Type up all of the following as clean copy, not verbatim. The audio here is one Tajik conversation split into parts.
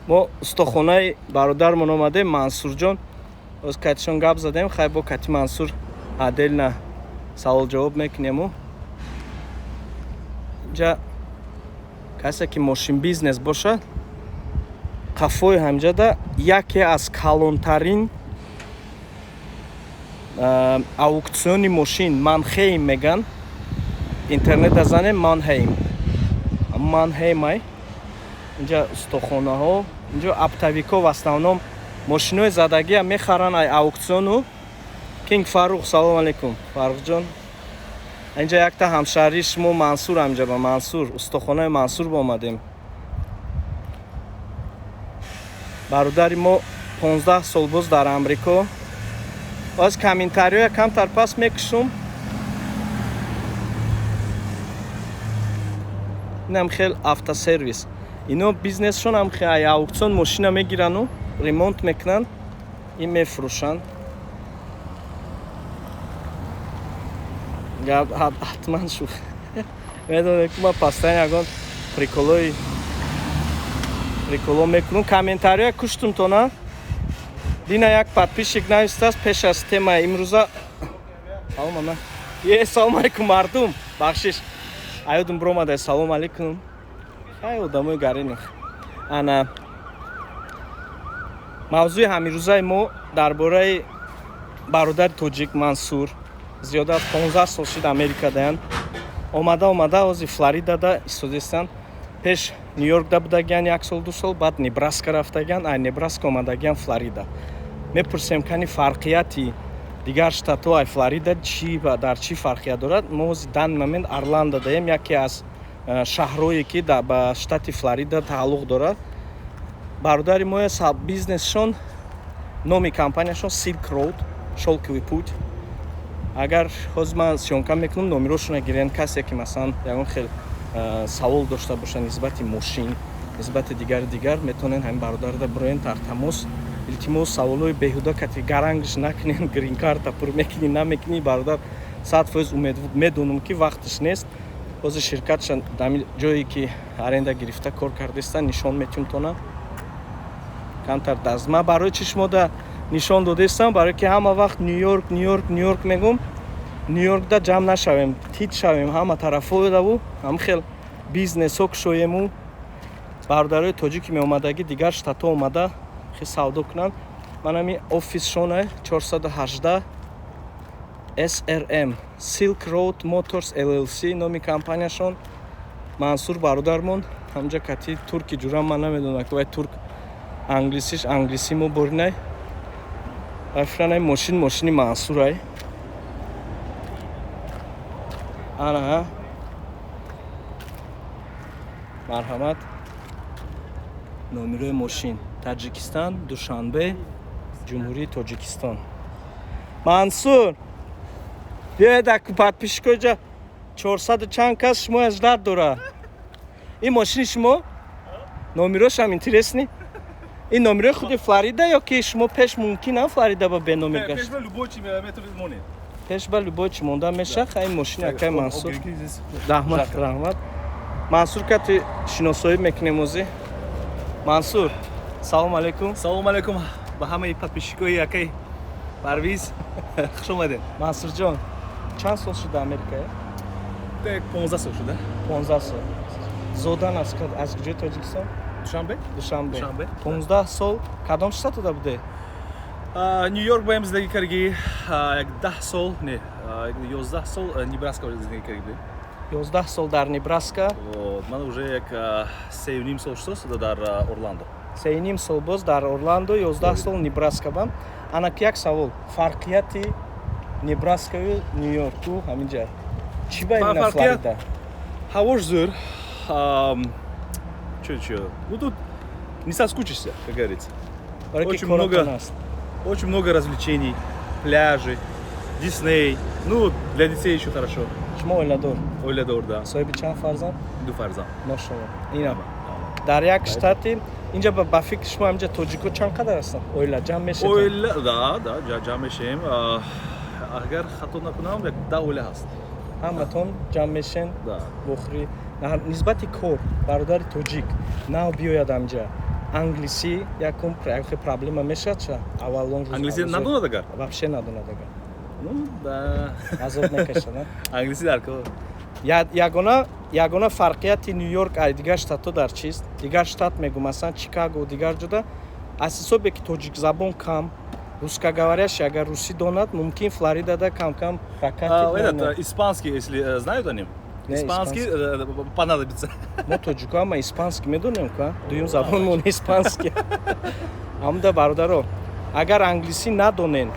Мо устохонаи бародармон омадем, Мансурҷон. Оз катишон гап задем, хай бо кати Мансур отдельно савол ҷавоб мекунему. Инҷа касе ки мошин бизнес бошад, қафои ҳамҷада яке аз калонтарин аукциони мошин Манхейм меган. Интернета занем, Манхейм. Манхеймай. Инҷа устохонаҳо, инҷо оптовикҳо в основном мошинои задагия мехаранд ай аукциону. Кинг Фаррух, салом алейкум, Фаррухҷон. Инҷа якта ҳамшаҳрии шумо Мансур, ҳамҷа ба Мансур, устохонаи Мансур ба омадем. Бародари мо 15 сол боз дар Амрико. Боз комментариҳоя камтар пас мекушум. Инам хел автосервис. Ино бизнесшон ҳам ай аукцион мошина мегирану ремонт мекунанд и мефурӯшанд. Гап ҳатман шух. Медонед ки ман постоянно ягон приколо мекунам. Комментариҳоя куштум то на? Дина як подписчик навистааст пеш аз темаи имрӯза. Салом ана. Е, салом алейкум, мардум. Бахшиш. Аёдум биромада. Салом алейкум. Хай, одамои гаринах. Ана мавзӯи ҳамирӯзаи мо дар бораи бародари тоҷик Мансур. Зиёда аз 15 сол шид Америка даянд. Омада омада ҳозир Флоридада истодистанд. Пеш Нью-Йоркда будагиян як сол, 2 сол, баъд Небраска рафтагиян, ай Небраска омадагиян Флорида. Мепурсем, кани фарқияти дигар штатҳо ай Флорида чӣ ва дар чӣ фарқият дорад. Мо ҳозир данный момент Орландо даем, яке аз шаҳрое ки ба штати Флорида тааллуқ дорад. Бародари мо бизнесшон, номи компанияшон Silk Road, Шелковый путь. Агар ҳозир ман съёмка мекунам, номерошонро гирен, касе ки масалан ягон хел савол дошта бошад нисбати мошин, нисбати дигари дигар, метавонен ҳамин бародарда бироен дар тамос. Илтимос, саволҳои беҳуда кати гарангш накунен, грин-карта пур мекунӣ, намекунӣ, бародар 100% умед медонам ки вақташ нест. Ҳозир ширкатша дар ҷое ки аренда гирифта кор кардистан нишон метиҳум тона. Камтар даст. Ман барои чӣ шумо да нишон додистам, барои ки ҳама вақт Нью-Йорк, Нью-Йорк, Нью-Йорк мегум. Нью-Йоркда ҷамъ нашавем, тит шавем ҳама тарафҳояву ҳам хел бизнесҳо кушоему бародарои тоҷики меомадагӣ дигар штатҳо омада хел савдо кунанд. Ман ҳамин офисшона 418 SRM Silk Road Motors LLC номи компанияшон. Мансур бародармон ҳамҷа кати турки ҷурам, ман намедонам ки вай турк англисиш англиси мо боринай. Вай фиранай мошин мошини Мансурай. Ана марҳамат, номерои мошин Таҷикистан, Душанбе, Ҷумҳурии Тоҷикистон. Мансур, биёед, подписчикои ҷа 400 чанд кас шумо ждать дора. Ин мошини шумо? Номерошам интересный. Ин номерои худи Флорида ё ки шумо пеш мумкин а Флорида ба беномер гашт? Пеш ба любой чӣ монда меша. Хай, мошини акай Мансур. Раҳмат, раҳмат. Мансур кати шиносоӣ мекунем озӣ. Мансур, салом алейкум. Салом алейкум ба ҳамаи подписчикои акай Парвиз. Хуш омадед. Мансурҷон, чанд сол шуда Америкае? 15 сол шуда. 15 сол. Зодан аз куҷои Тоҷикистон? Душанбе. Душанбе. Душанбе. 15 сол кадом штатода буде? Нью-Йорк баем зиндагӣ кардагӣ як 10 сол, не, 11 сол Небраска зиндагӣ кардагӣ будем. 11 сол дар Небраска. Вот, ман уже як 3,5 сол шуд дар Орландо. 3,5 сол боз дар Орландо, 11 сол Небраска бам. Анак як савол, фарқияти Небраскаю Нью-Йорку ҳаминҷа чӣ ба именно Флорида? Ҳавош зӯр. Чё, чё? Ну тут не соскучишься, как говорится. Очень много, очень много развлечений, пляжи, Дисней. Ну, для детей еще хорошо. Шумо оиладор? Оиладор, да. Соҳиби чанд фарзанд? Ду фарзанд. Мошалло. Ина дар як штати инҷа ба фикри шумо ҳаминҷа тоҷико чанд қадар ҳастанд? Оила ҷамъ мешед? Оила, да, да, ҷамъ мешем. Агар хато накунам, як 10 оила ҳаст. Ҳаматон ҷамъ мешен? Да. Бохӯрӣ. Нисбати кор бародари тоҷик нав биёяд ҳаминҷа. Англисӣ якум проблема мешавад ча аввалон. Англисӣ надонад агар? Вообще надонад агар. Ну да. Азоб мекашад. Англисӣ дар кор. Ягона фарқияти Ню Йорк ай дигар штатҳо дар чист? Дигар штат мегӯ, масалан, Чикаго, дигар ҷода, аз ҳисобе ки тоҷикзабон кам, русскоговорящий, агар русӣ донад, мумкин Флоридада кам-кам. Этот, испанский, если знают они, испанский понадобится. Мо тоҷико ҳама испанский медонем ка, дуюм забонмон испанский. Ҳамда, бародаро, агар англисӣ надонен,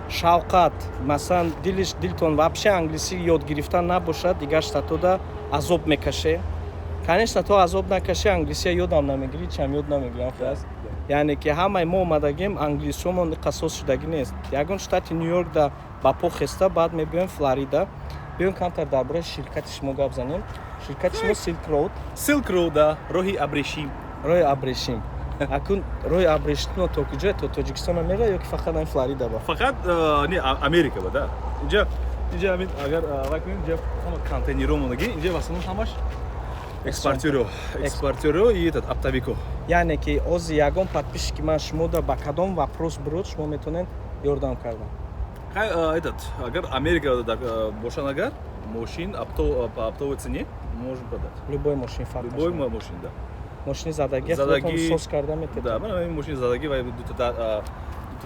шавқат, масалан, дилиш, дилтон вообще англисӣ ёд гирифтан набошад, дигар штатода азоб мекаше. Конечно, то азоб накаши, англисия ёдам намегирӣ, чам ёд намегирам. Аст, яъне ки ҳамаи мо омадагем, англисиёмон қасос шудагӣ нест. Ягон штати Ню Йорк да ба по хеста, баъд мебиёем Флорида. Биёем, камтар дар бораи ширкати шумо гап занем. Ширкати шумо Silk Road. Silk Road, да, роҳи абрешим. Роҳи абрешим. Акун роҳи абрешимно то куҷо, то Тоҷикистона мера ё ки фақат ами Флорида ба? Фақат не, Америка ба, да. Инҷа ҳамин, агар вай кунед, инҷа ҳама контейнерҳо мондагӣ, инҷа в основном ҳамаш экспортеро и этот, оптовико. Яъне ки ози ягон подписчики ман шумода ба кадом вопрос бирод, шумо метавонед ёрдам кардан? Хай, этот, агар Америка бошанд, агар мошин по оптовой цене можем продать. Любой мошин, фарқ? Любой мошин, да. Мошини задагӣ худатон соз карда метавонед? Да, ман ҳамин мошини задагӣ ва дута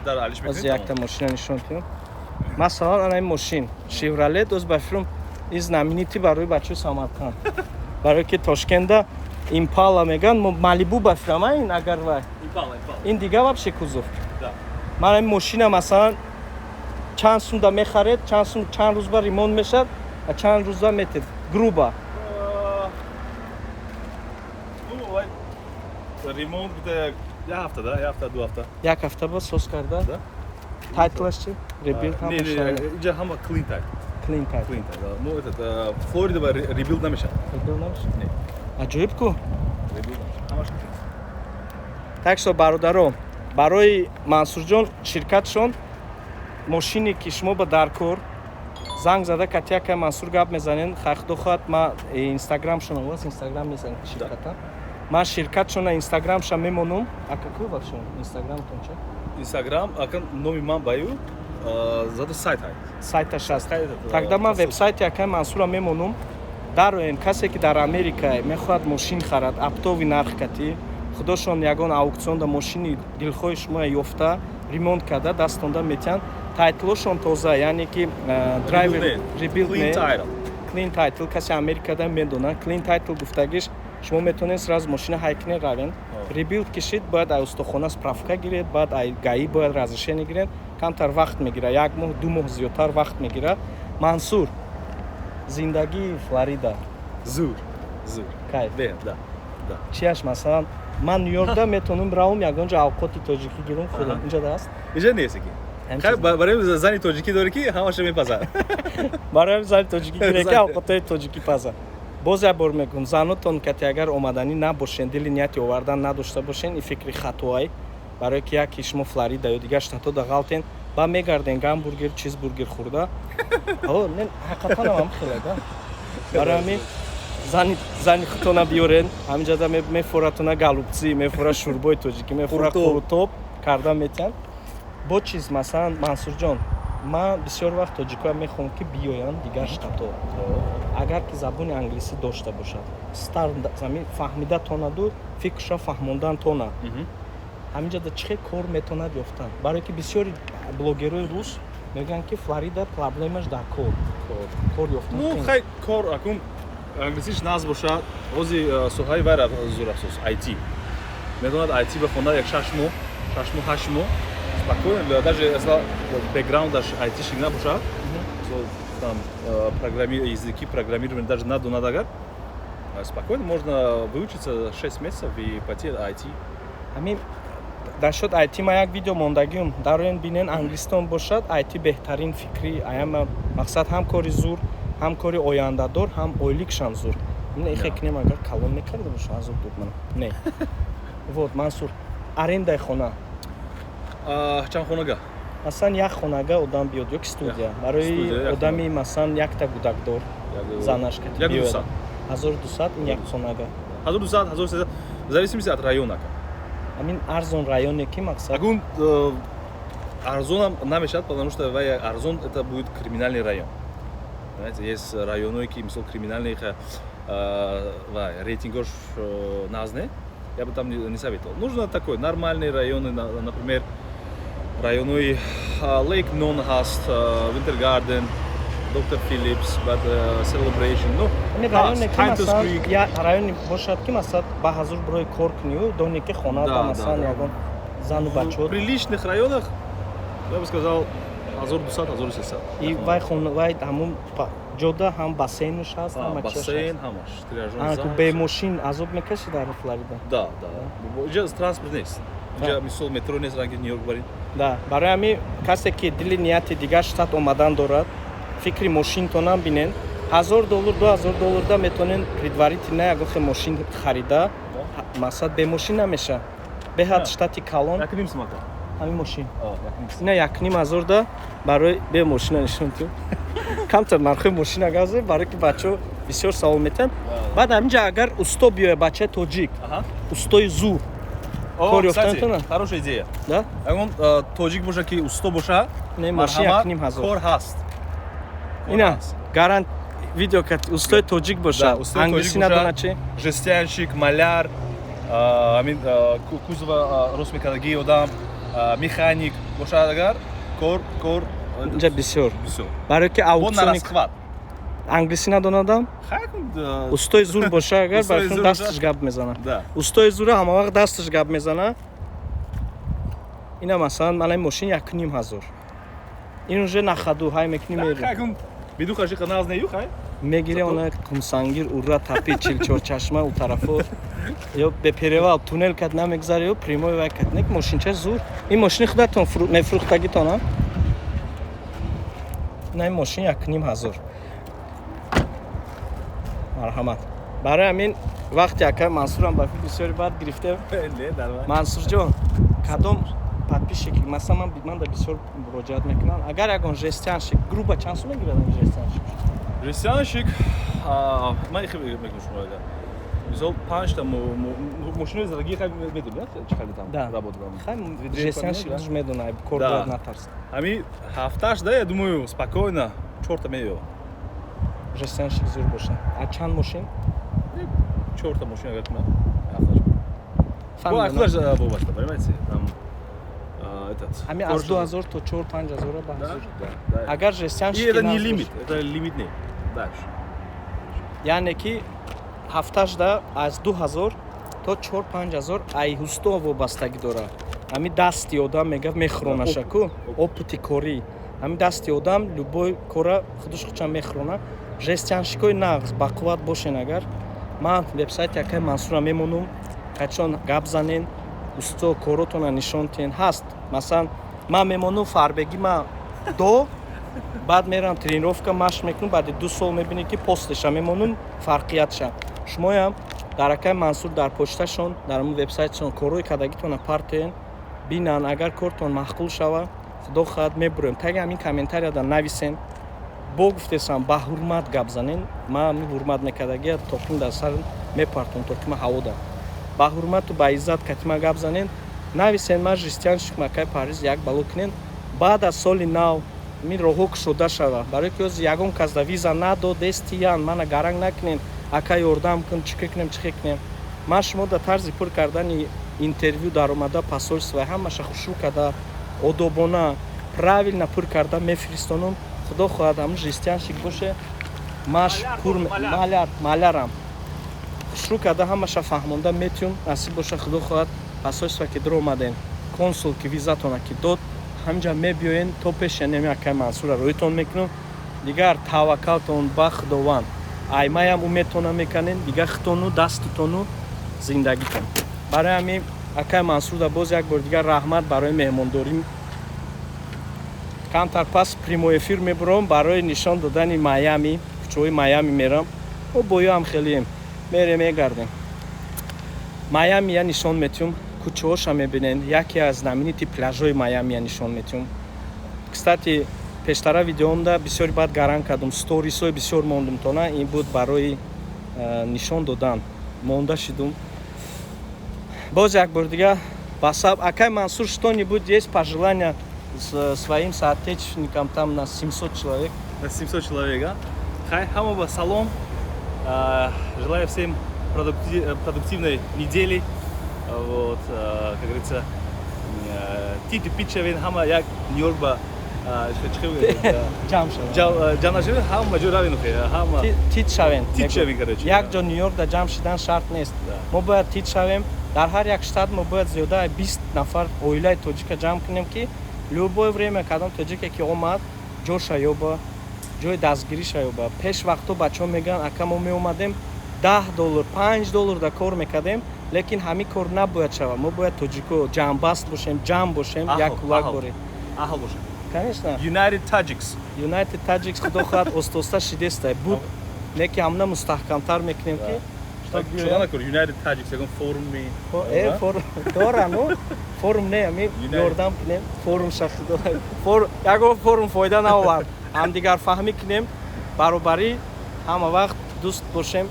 дар алиш Ози мекунем. Якта мошина нишон диҳам. Масалан, ана ин мошин, Шевролет, оз ба филм и знаменитый барои бачаи Самарқанд, барое ки Тошкенда Импала меган, Малибу ба филм ин агар вай. Импала, Импала. Ин дига вообще кузов. Да. Ман ин мошина, масалан, чанд сумда мехаред, чанд сум, чанд рӯз ба ремонт мешавад ва чанд рӯза метед, грубо? Ну, вай ремонт где як ҳафта, да, як ҳафта, 2 ҳафта. Як ҳафта ба соз карда? Да. Title аш чи, rebuild? Не, не, инҷа ҳама clean title. Clean title. Clean title. Ну, этот, Флорида ба rebuild намешавад. Rebuild намешавад? Не. Аҷоиб ку. Rebuild намешавад, ҳамаш clean. Так что, бародаро, барои Мансурҷон, ширкатшон, мошине ки шумо ба даркор, занг зада катякай Мансур гап мезанен. Худо хоҳад, ма инстаграмшон вас, инстаграм мезанем ширката. Ман ширкатшона инстаграмша мемонум. А какой вообще инстаграмтон ча? Инстаграм акан номи ман баю, зато сайт ҳай. Сайташ аст. Сайт, этот, Тогда ман ссылка. Вебсайти акай Мансура мемонум, дароем. Касе ки дар Америка мехоҳад мошин харад оптовый нарх катӣ, худошон ягон аукционда мошини дилхоҳи шумо ёфта, ремонт карда, дастонда метиҳанд. Title ошон тоза, яъне ки драйвер rebuild clean не. Title. Clean title. Касе Америкада медонад, clean title гуфтагиш, шумо метавонед сразу мошина ҳай кунед, равен. Rebuild кишид, бояд ай устохона справка гиред, баъд ай ГАИ бояд разрешение гиред, камтар вақт мегирад, як моҳ, 2 моҳ зиёдтар вақт мегирад. Мансур, зиндагии Флорида? Зур, зур. Кайф? Бе, да, да. Чиаш? Масалан, ман Ню-Йоркда метавонам равам, ягон ҷо авқоти тоҷикӣ гирам худам, инҷа даст? Инҷа нест ки. Хай, барои зани тоҷикӣ дорӣ, ки ҳамаша мепазад. Барои зани тоҷикӣ гире, ки авқотҳои тоҷикӣ пазад. Боз як бор мегӯм, занотон кати агар омаданӣ набошен, дили нияти овардан надошта бошен, ин фикри хатоай, барое ки яке шумо Флорида ё дигар штатҳо ғалтен, ба мегарден гамбургер, чизбургер хӯрда. О, не, ҳақиқатан ҳам хеле да. Барои ҳамин зани худтона биёрен, ҳаминҷода мефоратона голубцы, мефора шӯрбои тоҷикӣ, мефора қурутоб карда метиҳанд. Бо чиз, масалан, Мансурҷон, ман бисёр вақт тоҷикоя мехоҳам, ки биёянд дигар штатҳо, агар ки забони англисӣ дошта бошад, стар замин фаҳмида тонаду фикрша фаҳмондан тона, ҳаминҷода чӣ хел кор метавонад ёфтан? Барое ки бисёри блогерҳои рус мегӯянд, ки Флорида проблемаш дар кор ёфтан. Ну, хай, кор акун англисиш нағз бошад, ҳози соҳаи вайра зур афсӯс, IT. Метавонад IT бихонад як 6 моҳ, 6 моҳ, 8 моҳ спокойно, даже если бэкграундаш айтишник набошад, там языки программирования даже надонад агар, спокойно можно выучиться 6 месяцев и пойти IT. Ҳамин дар шуд IT, ман як видео мондагиум, дароен бинен. Англистон бошад, IT беҳтарин фикри аяма мақсад, ҳам кори зур, ҳам кори ояндадор, ҳам ойликшам зур. Ихе кунем, агар калон мекарда боша, азоб дод мана. Не, вот, Мансур, арендаи хона? Чанд хонага? Масалан, як хонага одам биёд ё ки студия, барои одами, масалан, якта гудакдор, занаш. 1200. 1200 ин як хонага? 1200, 1300, в зависимости от района. Ҳамин арзон районе ки мақсад. Агун арзонам намешавад, потому что вай арзон, это будет криминальный район. Понимаете, есть районое, ки мисол криминальный вай рейтингош нағз не, я бы там не советовал. Нужно такой нормальный районы, например, районои Лейк Нон ҳаст, Винтер Гарден, Доктор Филлипс, баъд Селебрейшн, ну. Ҳамин районе ки масалан я районе бошад, ки масалан ба ҳазур бирои кор кунию доне ки хонада масалан ягон зану бачаҳо. В приличных районах, я бы сказал, 1200, 1300. И вай хона, вай ҳамун ҷода ҳам бассейнш ҳаст, ҳама чиаш? Бассейн ҳамаш, тренажёрный зал. Бе мошин азоб мекашӣ дар Флорида? Да, инҷа транспорт нест, инҷа мисол метро нест, ранги Нью-Йорк барин. Да, барои ҳамин касе ки дили нияти дигар штат омадан дорад, фикри мошинтонам бинен. 1000 доллар, 2000 долларда метавонен предварительно ягон хел мошин харида. Мақсад, бе мошин намеша, беҳад штати калон. 1,5 сумака. Ҳамин мошин ина 1,5 ҳазорда барои бе мошина нишон ту. Камтар нархи мошина газе, барои ки бачаҳо бисёр савол метиҳанд. Баъд ҳаминҷа агар усто биёяд, бачаи тоҷик, устои зур, кор ёфтан метавонад? Хорошая идея. Да. Ягон тоҷик боша, ки усто боша. Не, мошин 1,5 ҳазор. Кор ҳаст. Ина гарант видео кат, устои тоҷик боша, англисӣ надонад чи? Жестянщик, маляр, амин кузова рост мекардагии одам, механик бошад агар, кор. Инҷа бисёр. Бисёр. Барои ки аукциони англисӣ надонадам, устои зур боша агар, барои дасташ гап мезана. Устои зура ҳама вақт дасташ гап мезана. Ина масалан мана мошин 1,5 ҳазор, ин уже на ходу ҳай мекунӣ, мери. Бидухаши нағз нею хай. Мегире она Қумсангир, ура тапи Чилчорчашма, у тарафо ё беперевал туннел кад намегзаре, ё прямой вай кад нек. Мошинча зур. Ин мошини худатон мефурӯхтагитон а? На, ин мошин 1,5 ҳазор, марҳамат. Барои ҳамин вақте ака Мансурам ба бисёри бад гирифтем. Мансурҷон, кадом подписчик, масалан, ман да бисёр муроҷиат мекунам, агар ягон жестянщик, грубо чанд сум мегирад ами жестянщик? Жестянщик, ман ихе мекунам шумо, агар мисол панҷта мошинои зараги хай медонӣ, чӣ хеле там работа. Хай, жестянщик дуж медона, кор бояд натарс. Ҳами ҳафташ да, я думаю, спокойно чорта меё. Жестянщик зур боша, а чанд мошин? Чорта мошин агар кунад, ҳафташ худаш вобаста, понимаете, там этот. Ҳами аз 2000 то 4-5 ҳазора ба ҳазур агар жестянщик. Это не лимит, это лимит не дальше. Яъне ки ҳафташда аз 2000 то 4-5 ҳазор, ай ҳусто вобастагӣ дорад. Ҳами дасти одам мега мехӯронаша ку, опыти корӣ, ҳами дасти одам любой кора худаш худшам мехӯрона. Жестянщикои нағз бақувват бошен агар, ман вебсайти акаи Мансура мемонум, качон гап занен, усто коротона нишон тиҳен. Ҳаст, масалан, ман мемонум фарбегӣ, ма до баъд мерам тренировка, машқ мекунам, баъди 2 сол мебинӣ, ки постеша мемонум, фарқиятша. Шумоям дар акаи Мансур, дар почташон, дар ҳамун вебсайтшон корҳои кардагитона партоен, бинан. Агар кортон маъқул шава, худо хоҳад, мебуроем. Таги ҳамин комментарияда нависен, бо гуфтесам, ба ҳурмат гап занен. Ман ҳамин ҳурмат мекардагия тоқим дар сар мепартон, тоқима ҳаво да. Ба ҳурмату ба иззат катима гап занен, нависен, ман жестянщик макаи Париз, як бало кунен. Баъд аз соли нав мин роҳҳо кушода шава, барои ки ҳозир ягон кас да виза надодестиян. Мана гаранг накунен: ака, ёрдам кун, чӣ кунем, чӣ кунем? Ман шумо да тарзи пур кардани интервю, даромада посольство, ҳамаша хушрӯ карда, одобона, правильно пур карда мефиристонум. Худо хоҳад, ҳамун жестянщик боше, маш пур, маляр, малярам хушрӯ карда, ҳамаша фаҳмонда метиюм. Насиб боша, худо хоҳад, посольство ки дуромадем, консул ки визатона ки дод, ҳаминҷа мебиёен, то пеши неми акаи Мансура рӯйтон мекунам. Дигар таваккалтон ба Худованд, аймаям уметона меканен, дигар хитону дастутону зиндагитон. Барои ҳамин акаи Мансурда боз як бор дигар раҳмат барои меҳмондорӣ. Камтар пас прямой эфир мебурам барои нишон додани Майами, кӯчаҳои Майами мерам. Мо боёам хелием, мерем, мегардем, Майамия нишон метиҳум, кӯчаҳоша мебинен, яке аз знаменитый пляжҳои Майамия нишон метиҳум. Кстати, пештара видеомда бисёри баъд гаранг кардум, сторисҳои бисёр мондум тона, ин буд барои нишон додан монда шидум. Боз як бор дига. Басаб, акай Мансур, что-нибудь есть пожелания с своим соотечественникам там на 700 человек? На 700 человек, а? Хай, ҳама ба салом. Желаю всем продуктивной недели. Вот, как говорится, титу пит шавен, ҳама як Нью-Йорк ба ҷамъ шавем. Ҷамъ нашавен, ҳама ҷо равен, ҳама тит шавем. Тит шавем, короче. Як ҷо Нью-Йорк да ҷамъ шидан шарт нест. Мо бояд тит шавем. Дар ҳар як штат мо бояд зиёда 20 нафар оилаи тоҷика ҷамъ кунем, ки любое время кадом тоҷике ки омад, ҷоша ёба, ҷои дастгириша ёба. Пеш вақтҳо бачаҳо мегӯянд, ака, мо меомадем, $10, $5 да кор мекардем, лекин ҳамин кор набояд шавад. Мо бояд тоҷико ҷамъбаст бошем, ҷамъ бошем, як кулак борем. Аҳл бошем. Конечно. United Tajiks. United Tajiks, худо хоҳад, оста-оста шидестай буд, не ки ҳамна мустаҳкамтар мекунем, ки United Tajiks ягон форуми форум дора, ну форум не, ами ёрдам кунем форум шахидо, ягон форум фоида наовард. Ҳамдигарфаҳмӣ кунем, баробарӣ, ҳама вақт дӯст бошем.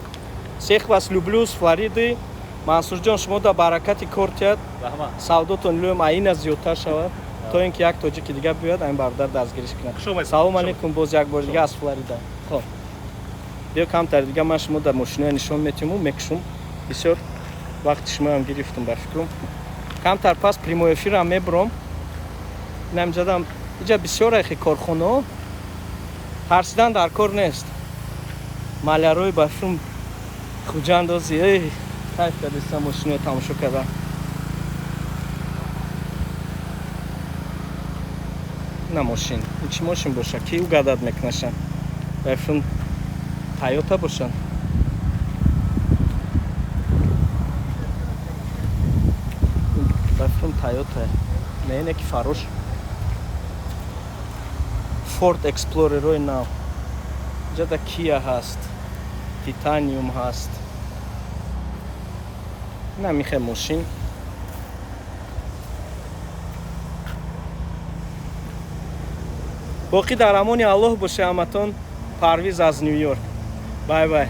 Всех вас люблю с Флориды. Мансурҷон, шумо да баракати кор тиҳад, савдотон лӯм аина зиёдтар шавад, то ин ки як тоҷики дига биёяд, айн бародар дастгириш кунад. Салом алейкум боз як бори дига аз Флорида. Хоб, биё, камтар дига ман шумо дар мошиноя нишон метиҳму мекушум. Бисёр вақти шумоам гирифтум, ба фикрам. Камтар пас прямой эфирам мебуром. Инамҷадам иҷа бисёр айхи корхонаҳо, тарсидан дар кор нест. Малярои, ба фикрам, Хуҷандози эй кайф кардистам мошиноя тамошо кардан. На мошин, ин чӣ мошин боша, ки угадать мекунаша? Ба фикрам, Тойота бошанд. Ба фикрам, Тойота не, не ки фарош Форд Эксплорерои нав. Иҷада Кия ҳаст, Титаниум ҳаст, намихе мошин. Боқӣ дар амони Аллоҳ боше ҳаматон. Парвиз аз Нью Йорк. Bye bye.